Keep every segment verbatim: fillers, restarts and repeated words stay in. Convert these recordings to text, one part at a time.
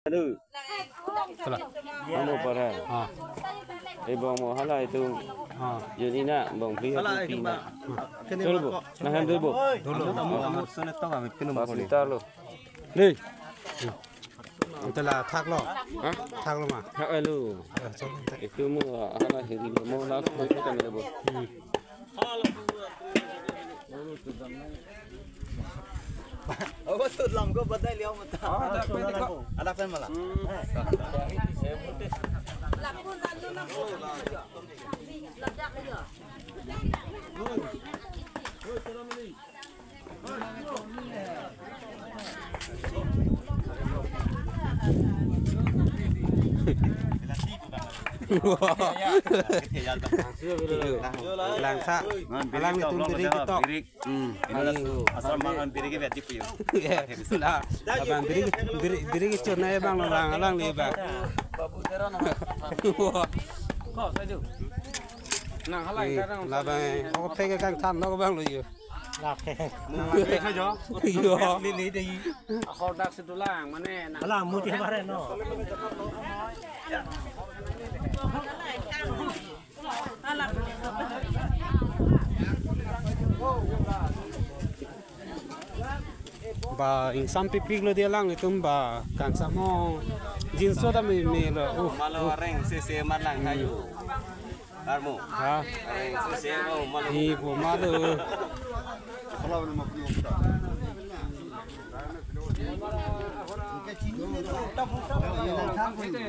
Aduh. Salah. Kamu parah. Ah. Eh, bang mo hala itu. Ah. Yun ina, bang beli Hala itu itu pina. Pak. Kene Dulu, Pak, Bu. Kok. Nah, dulu, Bu. Dulu. Kamu, kamu sulit tau kami, pinum Pas kali. Sebentar lo. Nih. Ito la thak lo. Hah? Thak lo ma. Thak lo. Eh, coba. Itu mo hala hiri mo la ko kami lo, Bu. Hmm. Oh, betul lam ko badai liau mata. Oh, ada pen ko. Ada pen malah. Langsa, alang itum biri ketok. Hmm. Ini asal mangan biri ke beti puyo. Iya. Nah, abang biri, biri, biri kecil na abang lo lang, lang ni abang. Wah. Kok saja. Nang halai. Ih, kadang labang, oke, kang than lo abang lo yo. Lake. Iya. Lili dei. Hordak sedulang mana, nah. Alah, muti bare no. Ba ingsampi pik lo dia lang itum ba kangsam ho. Jinso ta me, me lo. Uh, Malo uh. Areng sese malang kayu. Armo. Ha? Areng sese lo malo. Ni po malo.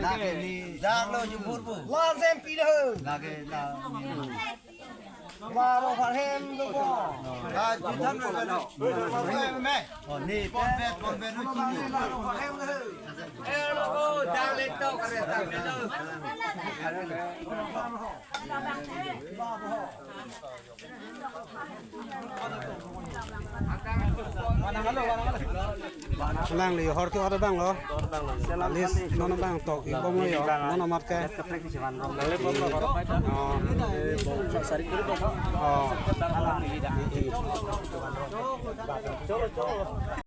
Lake ni. Lazem pilo. Lake la. Baro pharhem do bo. Ah, juthan me bano. Me, me. Oh, ni. Pon bet, pon bet, no chini. Baro pharhem do. Eh, lo ko, jale to kare ta ke lo. Lang li hor ke order bang lo. Alis non bang tok i bom lo yo. Non amat ke. Oh. Oh. I, i.